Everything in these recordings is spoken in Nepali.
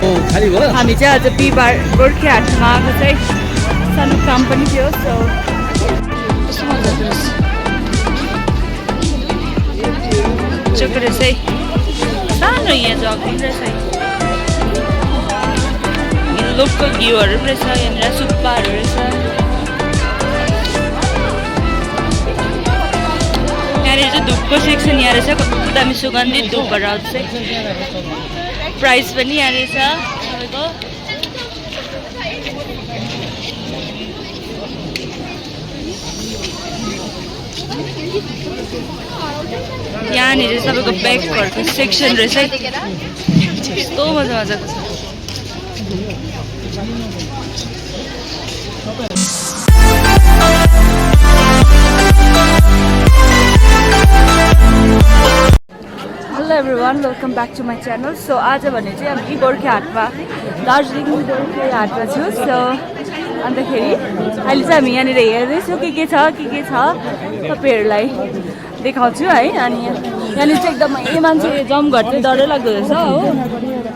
हामी चाहिँ आज बिहिबार गोर्खे हाटमा आएको चाहिँ सानो काम पनि थियो सो कस्तो मजाको रहेछ चोकेर चाहिँ सानो यहाँ जगिङ रहेछ लोकल घिउहरू रहेछ यहाँनिर सुक्पाहरू रहेछ यहाँनिर चाहिँ धुपको सेक्सन यहाँ रहेछ कस्तो दामी सुगन्धित धुपहरू आउँछ प्राइस पनि यहाँ रहेछ तपाईँको यहाँनिर तपाईँको ब्यागहरूको सेक्सन रहेछ यस्तो मजा मजाको छ hello everyone welcome back to my channel so आज भने चाहिँ हामी गोर्खे हाटमा दार्जिलिङ गोर्खे हाटमा छु सो अन्तखेरि अहिले चाहिँ हामी यहाँनिर हेर्दैछौँ के छ तपाईँहरूलाई देखाउँछु है अनि यहाँनिर चाहिँ एकदमै मान्छे जम घट्ने डरै लाग्दो रहेछ हो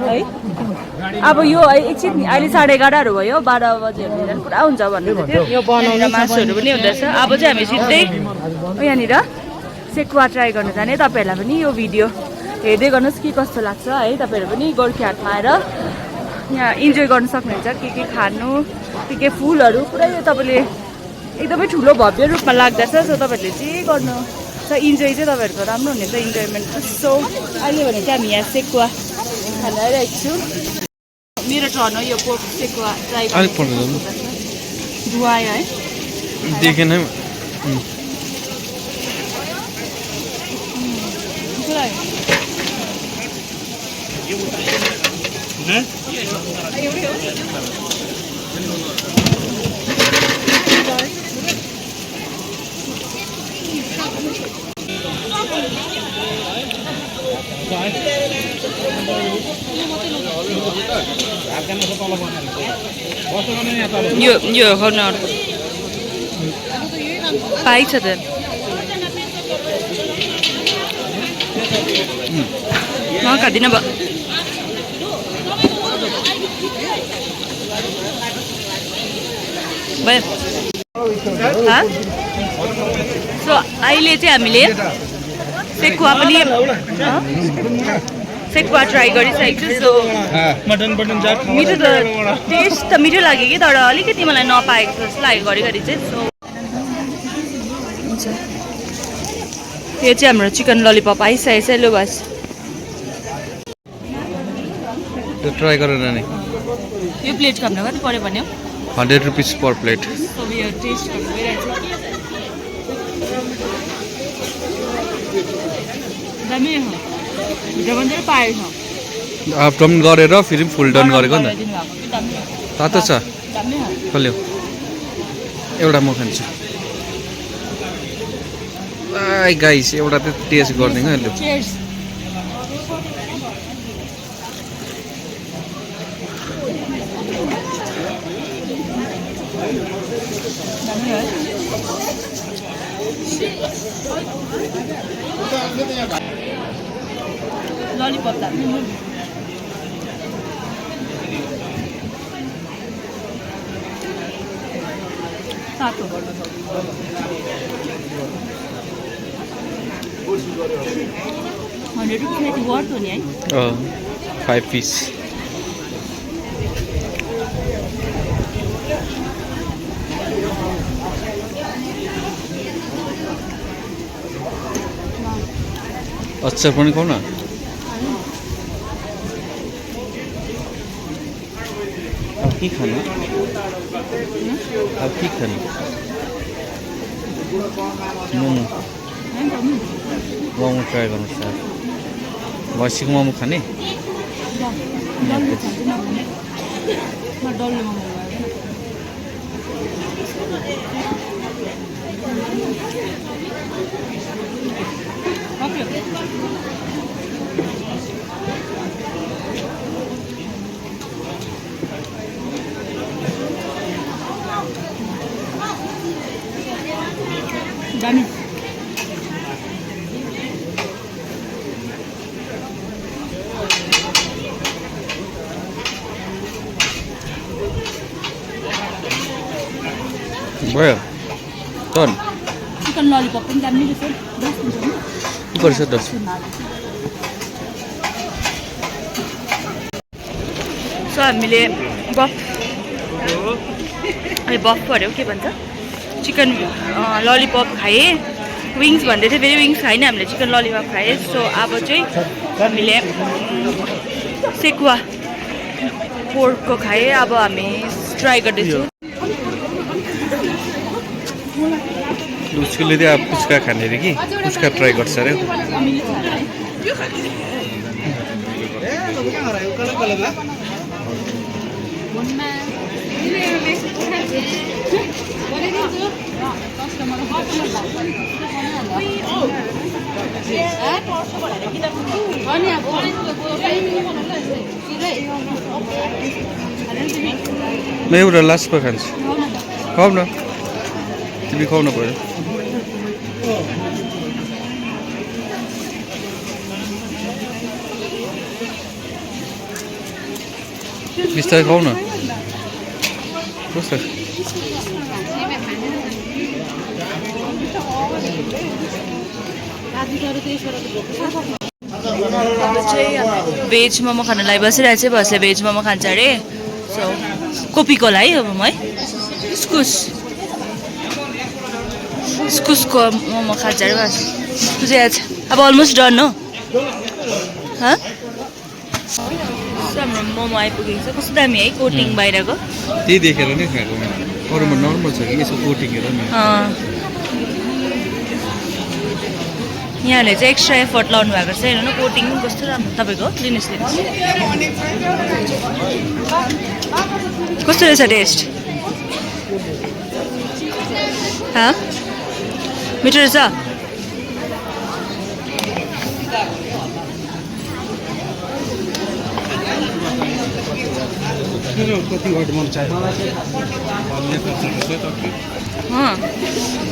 है अब यो एकछिन अहिले 11:30 भयो 12 बजेहरू पुरा हुन्छ भन्नु यो बनाउने मासुहरू पनि हुँदैछ अब चाहिँ हामी सिधै यहाँनिर सेकुवा ट्राई गर्न जाने तपाईँहरूलाई पनि यो भिडियो हेर्दै गर्नुहोस् के कस्तो लाग्छ है तपाईँहरू पनि गोर्खे हाटमा आएर यहाँ इन्जोय गर्न सक्नुहुन्छ के खानु के फुलहरू पुरै तपाईँले एकदमै ठुलो भव्य रूपमा लाग्दछ सो तपाईँहरूले जे गर्नु छ इन्जोय चाहिँ तपाईँहरूको राम्रो हुनेछ इन्जोयमेन्ट सो अहिले भने चाहिँ हामी यहाँ सेकुवा खान आइरहेको छु मेरो टर्न हो यो पोर्क सेकुवा ट्राई धुवायो है देखेन यो खाउन पाइछ त म खाँदिनँ भयो सो अहिले चाहिँ हामीले सेकुवा पनि सेकुवा ट्राई गरिसकेको छु सो मिठो त टेस्ट त मिठो लाग्यो कि तर अलिकति मलाई नपाएको जस्तो लाग्यो घरिघरि चाहिँ सो यो चाहिँ हाम्रो चिकन ललिपप आइसकेको छ लु बस ट्राई गरेर नि यो प्लेटको हाम्रो कति पर्यो भन्यो 100 रुपिस पर प्लेट सो यो टेस्ट गर्नु गइरहेको छ दामी हो भिडियो पनि पाएको छ हाफ डन गरेर फेरि फुल डन गरेको नि त तातो छ खोल्यो एउटा म खान्छु गाइस एउटा त टेस्ट गर्दिङ है लु ललिपप तातो 100 रुपियाँ वर्थ हो नि है 5 पिस अचार पनि खाऊ न अब के खानु मोमो ट्राई गर्नुहोस् सर भैँसीको मोमो खाने दामी भयो टन चिकन ललिपप पनि दामी रहेछ गर्छ 10 सो हामीले बफ भन्यो के भन्छ चिकन ललिपप खाएँ विङ्स भन्दै थियो फेरि विङ्स खाएन हामीले चिकन ललिपप खाएँ सो अब चाहिँ हामीले सेकुवा पोर्कको खाएँ अब हामी ट्राई गर्दैछौँ उसले चाहिँ अब पुच्का खाने अरे कि पुच्का ट्राई गर्छ अरे म एउटा लास्टमा खान्छु खाऊ न तिमी खुवाउनु पऱ्यो बिस्तारै खाऊ न कस्तो भेज मोमो खानलाई बसिरहेको चाहिँ बसेँ भेज मोमो खान्छ अरे सो कोपीको है अब म है इस्कुसको मोमो खान्छ अरे बस अब अलमोस्ट डन हो हाम्रो मोमो आइपुगेको छ कस्तो दामी है कोटिङ बाहिरको त्यही देखेर नै खाएको अरूमा नर्मल छ कि यसो कोटिङ हेर नि यहाँले चाहिँ एक्स्ट्रा एफर्ट लाउनु भएको छ हेर्नु न कोटिङ पनि कस्तो राम्रो तपाईँको लिनुहोस् कस्तो रहेछ टेस्ट मिठो रहेछ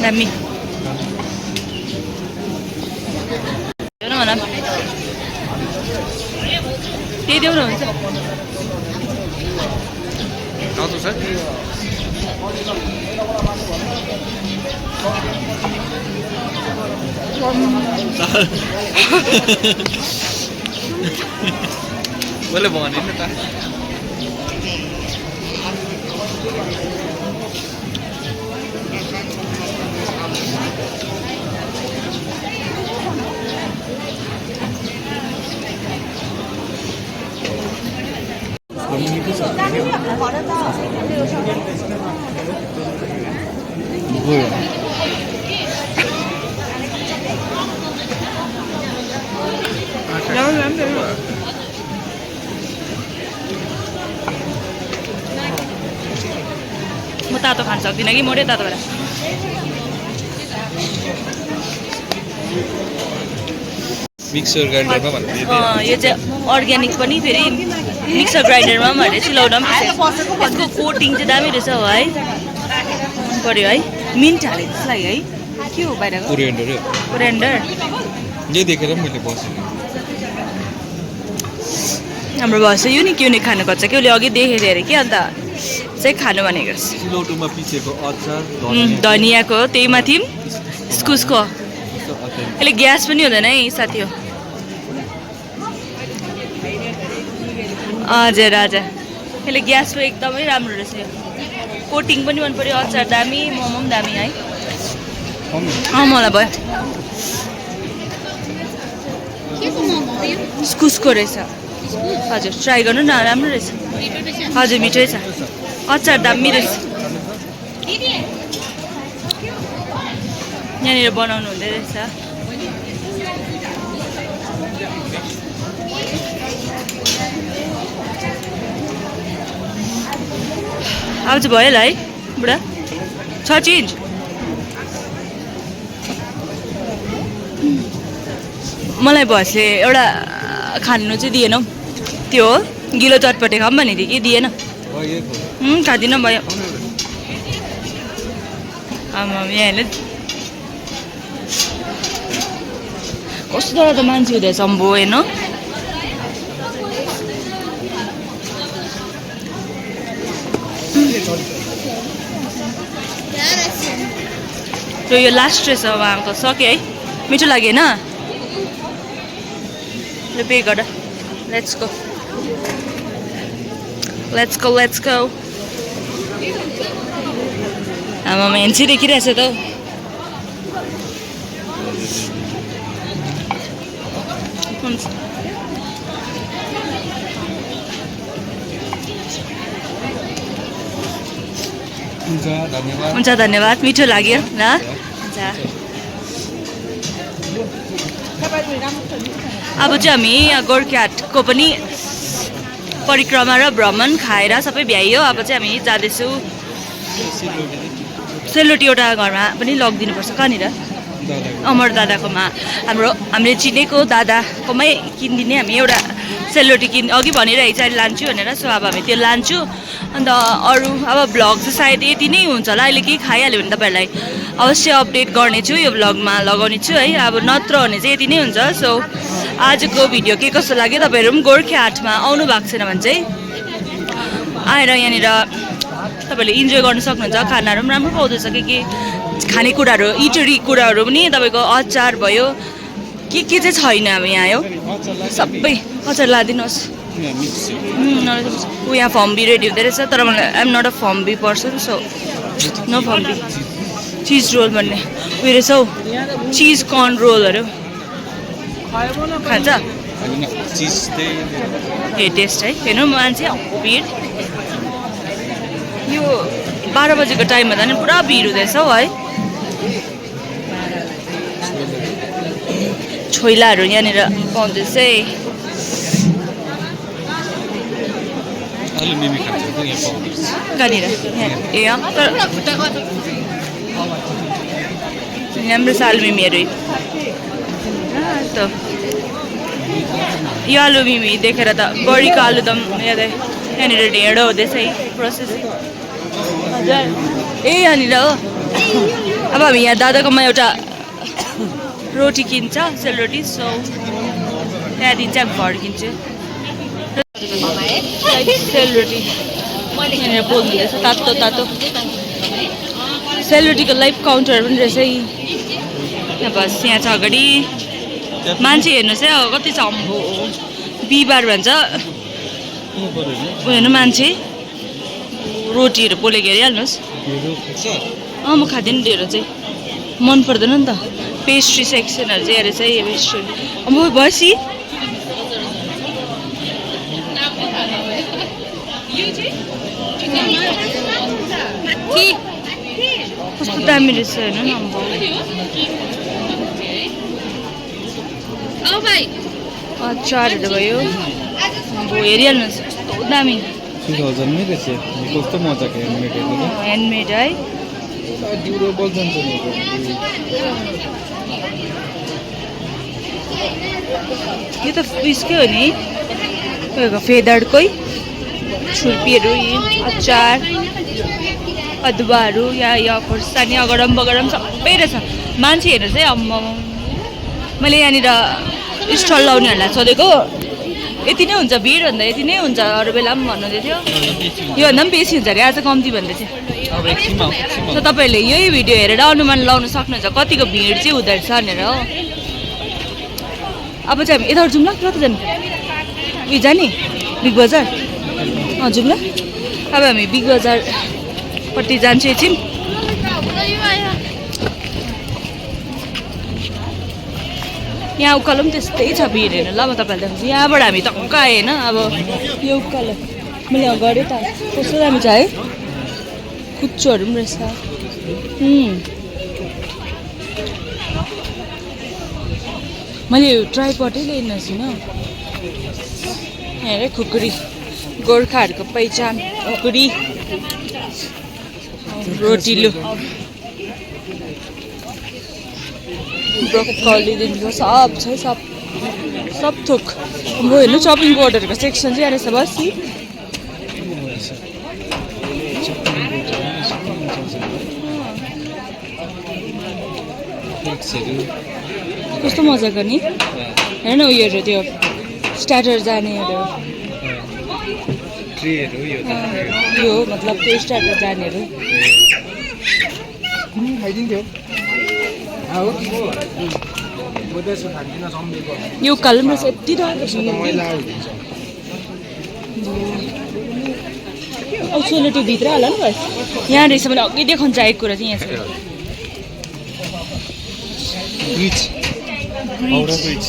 दामी त्यही देऊ न हुन्छ मैले भने नि त म तातो खान सक्दिनँ कि मोडे तातो भएर मिक्सर ग्राइन्डरमा भन्दै यो चाहिँ अर्ग्यानिक पनि फेरि मिक्सर ग्राइन्डरमा पनि भनेर सिलाउन पनि यसको कोटिङ चाहिँ दामी रहेछ हो है मन पऱ्यो है मिन्ट हाले जस्तो लाग्यो है के हो बाहिरको कोरिएन्डर यही देखेर मैले बसेँ हाम्रो भएछ युनिक खानु खोज्छ कि उसले अघि देखेको अरे कि अन्त चाहिँ खानु भनेको सिलौटोमा पिसेको अचार धनियाँको त्यही माथि इस्कुसको यसले ग्यास पनि हुँदैन है साथी हो हजुर यसले ग्यासको एकदमै राम्रो रहेछ यो कोटिङ पनि मन पऱ्यो अचार दामी मोमो पनि दामी है मलाई भयो इस्कुसको रहेछ हजुर ट्राई गर्नु न राम्रो रहेछ हजुर मिठै छ अचार दामी रहेछ यहाँनिर बनाउनु हुँदै रहेछ अब चाहिँ भयो होला है बुढा 6 चेन्ज मलाई भएपछि एउटा खानु चाहिँ दिएन हौ त्यो गिलो चटपटे खाऊँ भनेको थिएँ कि दिएन खाँदिनँ भयो आमा यहाँले कस्तो त मान्छे हुँदैछ अम्बो होइन र यो लास्ट रहेछ उहाँको सक्यो है मिठो लाग्यो होइन ल पे गर लेट्स गो आमा मान्छे देखिरहेछ त हुन्छ हुन्छ धन्यवाद मिठो लाग्यो ल हुन्छ अब चाहिँ हामी गोर्खेहाटको पनि परिक्रमा र भ्रमण खाएर सबै भ्याइयो अब चाहिँ हामी जाँदैछौँ सेलरोटी एउटा घरमा पनि लगिदिनुपर्छ कहाँनिर अमर दादाकोमा हामीले चिनेको दादाकोमै किनिदिने हामी एउटा सेलरोटी अघि भनिरहेको छ अहिले लान्छु भनेर सो अब हामी त्यो लान्छु अन्त अरू अब भ्लग चाहिँ सायद यति नै हुन्छ होला अहिले केही खाइहाल्यो भने तपाईँहरूलाई अवश्य अपडेट गर्नेछु यो भ्लगमा लगाउने छु है अब नत्र भने चाहिँ यति नै हुन्छ सो आजको भिडियो के कस्तो लाग्यो तपाईँहरू पनि गोर्खेहाटमा आउनु भएको छैन भने चाहिँ आएर यहाँनिर तपाईँहरूले इन्जोय गर्न सक्नुहुन्छ खानाहरू पनि राम्रो पाउँदैछ के खानेकुराहरू इटरी कुराहरू पनि तपाईँको अचार भयो के चाहिँ छैन अब यहाँ हो सबै अचार लादिनुहोस् ऊ यहाँ फम्बी रेडी हुँदो रहेछ तर मलाई आइएम नट अ फम्बी पर्सन सो नो फम्बी चिज रोल भन्ने उयो रहेछ हौ चिज कर्न रोलहरू खान्छ ए टेस्ट है हेर्नु मान्छे भिड यो 12 बजेको टाइममा त नि पुरा भिड हुँदैछ हौ है छोइलाहरू यहाँनिर पाउँदैछ है कहाँनिर ए राम्रो साल मिमीहरू यो आलु मिमी देखेर त बडीको आलुदम यादै यहाँनिर ढेँडो हुँदैछ है प्रोसेस हजुर ए यहाँनिर हो अब हामी यहाँ दादाकोमा एउटा रोटी किन्छ सेलरोटी सो त्यहाँदेखि चाहिँ हामी फर्किन्छु सेलरोटी यहाँनिर बोल्नुहुँदैछ तातो तातो सेलरोटीको लाइभ काउन्टर पनि रहेछ यहाँ बस यहाँ छ अगाडि मान्छे हेर्नुहोस् है कति छ अम्बो बिहिबार भन्छ हेर्नु मान्छे रोटीहरू पोलेको हेरिहाल्नुहोस् म खाँदिनँ ढेँडो चाहिँ मन पर्दैन नि त पेस्ट्री सेक्सनहरू चाहिँ हेरेर चाहिँ पेस्ट्री अम्बो भएपछि कस्तो दामी रहेछ हेर्नु न अम्बो अचारहरू भयो अब हेरिहाल्नुहोस् कस्तो दामी 2000 नै रहेछ कस्तो मजाको ह्यान्डमेड है ड्युरेबल जान्छ नि यो त उयसकै हो नि फेदरकै छुर्पीहरू अचार अदुवाहरू या खोर्सानी अगडम बगडम सबै रहेछ मान्छे हेर्नुहोस् है अम्म मैले यहाँनिर स्टल लाउनेहरूलाई सोधेको यति नै हुन्छ भिड भन्दा यति नै हुन्छ अरू बेला पनि भन्नुहुँदै थियो योभन्दा पनि बेसी हुन्छ अरे आज कम्ती भन्दै थियो त तपाईँहरूले यही भिडियो हेरेर अनुमान लाउन सक्नुहुन्छ कतिको भिड चाहिँ हुँदो रहेछ भनेर हो अब चाहिँ हामी यताबाट जाउँ ल कता जानु उयो जाने बिग बजार जाउँ ल अब हामी बिग बजारपट्टि जान्छु एकछिन यहाँ उकालो पनि त्यस्तै छ भिड हेर्नु ल म तपाईँलाई देखाउँछु यहाँबाट हामी टक्क आएँ होइन अब यो उकालो मैले गरेँ त कस्तो दामी छ है कुच्चोहरू पनि रहेछ मैले ट्राइपटै ल्याइदिनु छुइनँ हेर खुकुरी गोर्खाहरूको पहिचान खुकुरी रोटिलो ब्रोकलीदेखिको सब छ सब थोक अब हेर्नु सपिङ बोर्डहरूको सेक्सन चाहिँ रहेछ बसी कस्तो मजाको नि हेर्न उयोहरू त्यो स्टार्टर जानेहरू यो मतलब त्यो स्टार्टर जानेहरू यो उकालो पनि रहेछ यति डरलाग्दो छ औ सेलरोटी भित्र होला नि बस यहाँ रहेछ भने अघि देखाउन चाहेको कुरा चाहिँ यहाँ छ ब्रिज हाउडा ब्रिज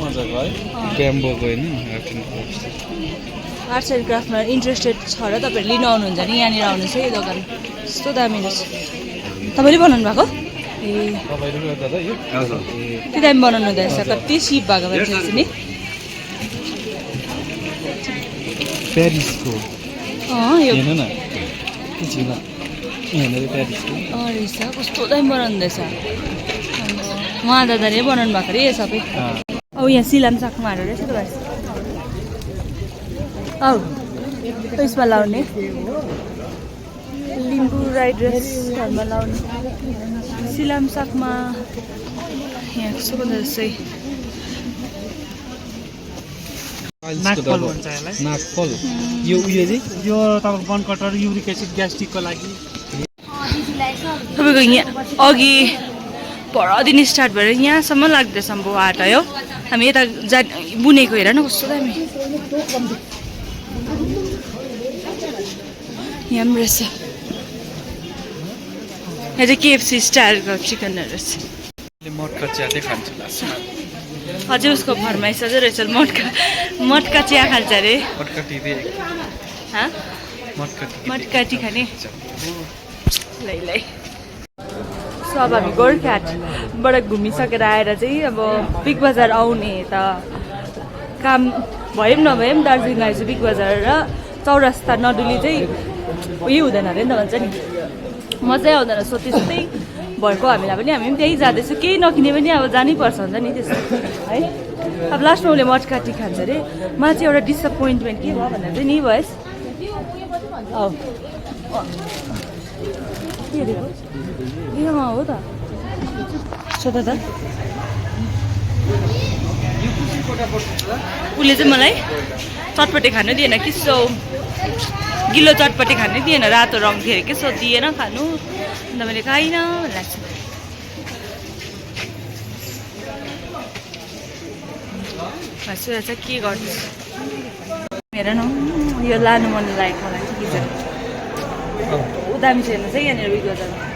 मजाको है ब्याम्बोको होइन आर्ट्स एन्ड क्राफ्टमा इन्ट्रेस्टेड छ र तपाईँहरू लिन आउनुहुन्छ भने यहाँनिर आउनुहोस् है यो दोकान यस्तो दामी रहेछ तपाईँले बनाउनु भएको ए त्यो दामी बनाउनु हुँदो रहेछ कति सिप भएको मान्छे रहेछ नि प्यारिसको यो हेर्नु न के छैन यहाँनिर प्यारिसको रहेछ कस्तो दामी बनाउनु रहेछ उहाँ दादाले बनाउनु भएको अरे यो सबै औ यहाँ सिलाम साक्माहरू रहेछ त भाइ औ यसमा लाउने लिम्बू राई ड्रेसहरूमा लाउने सिलाम साकमा यहाँ कस्तो बनाउँदो रहेछ नागफल भन्छ यसलाई नागफल यो उयो चाहिँ यो तपाईँको बन कटर युरिक एसिड ग्यास्ट्रिकको लागि तपाईँको यहाँ अघि परदिन स्टार्ट भएर यहाँसम्म लाग्दैछ अब हाट है हामी यता बुनेको हेर न कस्तो दामी यहाँ पनि रहेछ यहाँ चाहिँ केएफसी स्टाइलको चिकनहरू रहेछ मटका चिया चाहिँ खान्छ लाग्छ अझै उसको फरमाइस अझै रहेछ मटका चिया खान्छ अरे मटका टी मटका टी खाने लै सो अब हामी गोर्खाहाटबाट घुमिसकेर आएर चाहिँ अब बिग बजार आउने त काम भए पनि नभए पनि दार्जिलिङ आएछु बिग बजार र चौरास्ता नडुली चाहिँ उयो हुँदैन अरे नि त भन्छ नि मजै आउँदैन सो त्यस्तै भएको हामीलाई पनि हामी पनि त्यही जाँदैछौँ केही नकिने पनि अब जानै पर्छ हुन्छ नि त्यस्तो है अब लास्टमा उसले मटका टी खान्छ अरे मलाई चाहिँ एउटा डिसएपोइन्टमेन्ट के भयो भनेर चाहिँ नि भएस के अरे हो त सोध त उसले चाहिँ मलाई चटपटे खानु दिएन कि सो गिलो चटपटे खानु दिएन रातो रङ थियो अरे कि सो दिएन खानु अन्त मैले खाइनँ लाग्छ भाइ चाहिँ के गर्नु हेर न यो लानु मन लागेको मलाई चाहिँ किचन दामी छैन चाहिँ यहाँनिर बिग बजारमा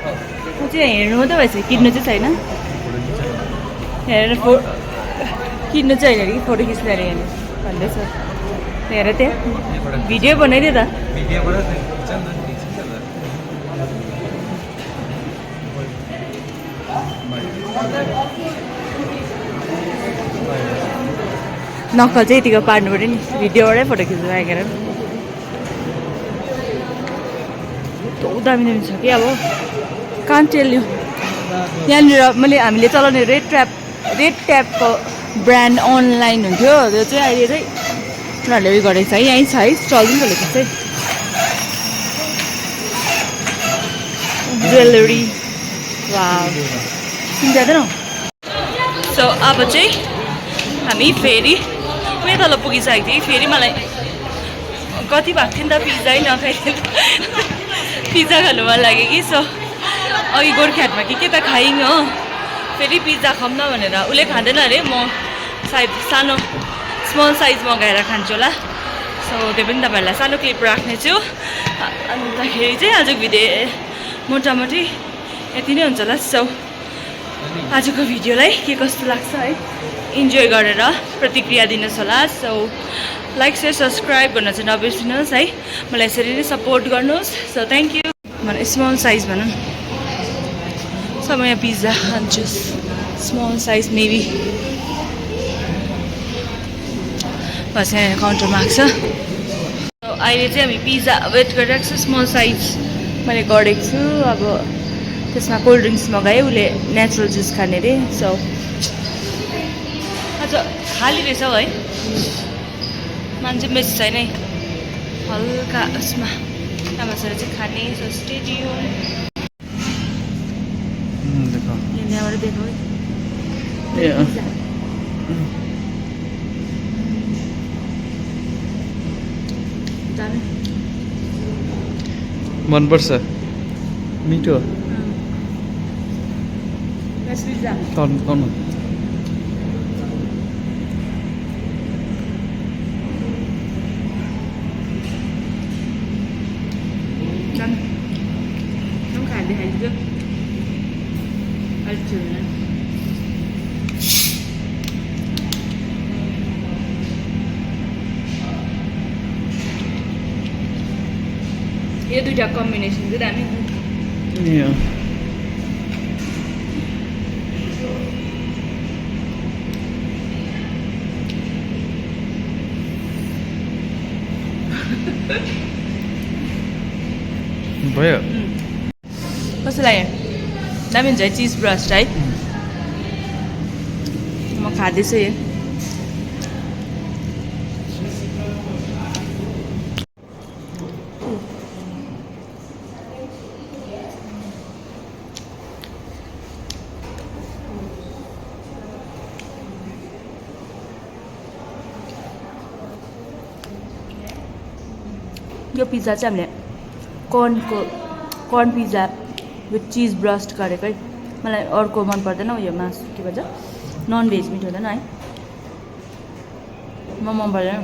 म चाहिँ हेर्नु मात्रै भइसक्यो किन्नु चाहिँ छैन हेरेर किन्नु चाहिँ होइन कि फोटो खिच्नु अरे यहाँनिर भन्दैछ हेर त्यहाँ भिडियो बनाइदियो त नक्कल चाहिँ यतिको पार्नु पऱ्यो नि भिडियोबाटै फोटो खिच्नु आइकेर दामी दामी छ कि अब कान्ट टेल यु यहाँनिर हामीले चलाउने रेड ट्यापको ब्रान्ड अनलाइन हुन्थ्यो त्यो चाहिँ अहिले चाहिँ उनीहरूले उयो गरेको छ है यहीँ छ है चल्दैन खोलेको चाहिँ ज्वेलरी वा जाँदैनौ सो अब चाहिँ हामी फेरि उयो तल पुगिसकेको थियौँ फेरि मलाई कति भएको थियो नि त पिज्जै नखाइदिनु पिज्जा खानु मन लाग्यो कि सो अघि गोर्खाहाटमा के त खायौँ हो फेरि पिज्जा खाऊँ न भनेर उसले खाँदैन अरे म सायद सानो स्मल साइज मगाएर खान्छु होला सो त्यो पनि तपाईँहरूलाई सानो क्लिप राख्नेछु अन्तखेरि चाहिँ आजको भिडियो मोटामोटी यति नै हुन्छ होला सो आजको भिडियोलाई के कस्तो लाग्छ है इन्जोय गरेर प्रतिक्रिया दिनुहोस् होला सो लाइक सेयर सब्सक्राइब गर्न चाहिँ नबिर्सिनुहोस् है मलाई यसरी नै सपोर्ट गर्नुहोस् सो थ्याङ्क यू भने स्मल साइज भनौँ सो म यहाँ पिज्जा खान्छु स्मल साइज मेबी बस यहाँ काउन्टरमा आएको छ अहिले चाहिँ हामी पिज्जा वेट गरिरहेको छु स्मल साइज मैले गरेको छु अब त्यसमा कोल्ड ड्रिङ्क्स मगाएँ उसले नेचुरल जुस खाने अरे सो आज खाली रहेछ हौ है मान्छे बेसी छैन है हल्का उसमा नभएर चाहिँ खाने सो स्टेडियम यहाँबाट देखो मनपर्छ मिठो pizza तर्नु Không khả đi hành trước. Ăn chừng này. यो दुईटा कम्बिनेसन चाहिँ दामी भयो कस्तो लाग्यो दामी हुन्छ है चिज ब्रस्ट है म खाँदैछु यो यो पिज्जा चाहिँ हामीले कर्न पिज्जा विथ चिज ब्रस्ट गरेकै मलाई अर्को मन पर्दैन यो मासु के भन्छ नन भेज मिठो हुँदैन है म मन पर्दैन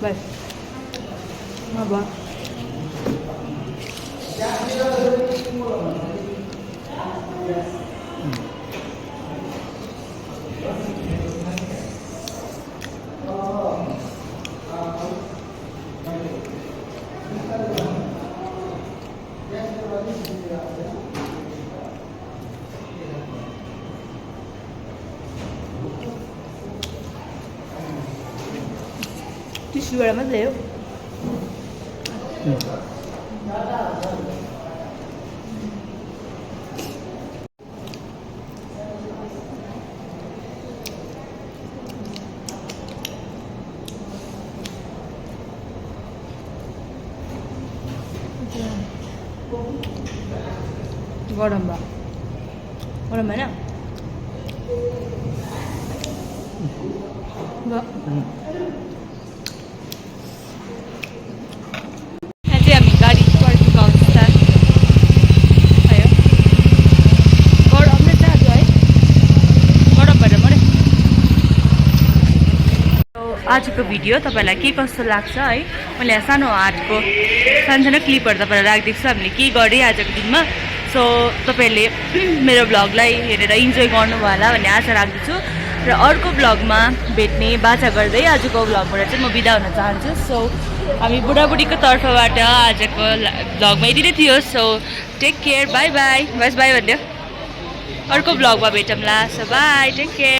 Baik. Apa? Tisu ada mana leo? गरम हैन चाहिँ हामी गाडी पर्खेको अवस्था भयो गरम नै छ आज है गरम भएर मऱ्यो आजको भिडियो तपाईँलाई के कस्तो लाग्छ है मैले यहाँ सानो हातको सानो क्लिपहरू तपाईँलाई राखिदिएको छु हामीले के गरेँ आजको दिनमा सो तपाईँहरूले मेरो भ्लगलाई हेरेर इन्जोय गर्नुभयो होला भन्ने आशा राख्दछु र अर्को भ्लगमा भेट्ने बाचा गर्दै आजको भ्लगबाट चाहिँ म बिदा हुन चाहन्छु सो हामी बुढाबुढीको तर्फबाट आजको भ्लगमा यति नै थियो so take care bye bye बस बाई भन्यो अर्को भ्लगमा भेटौँला सो बाई टेक केयर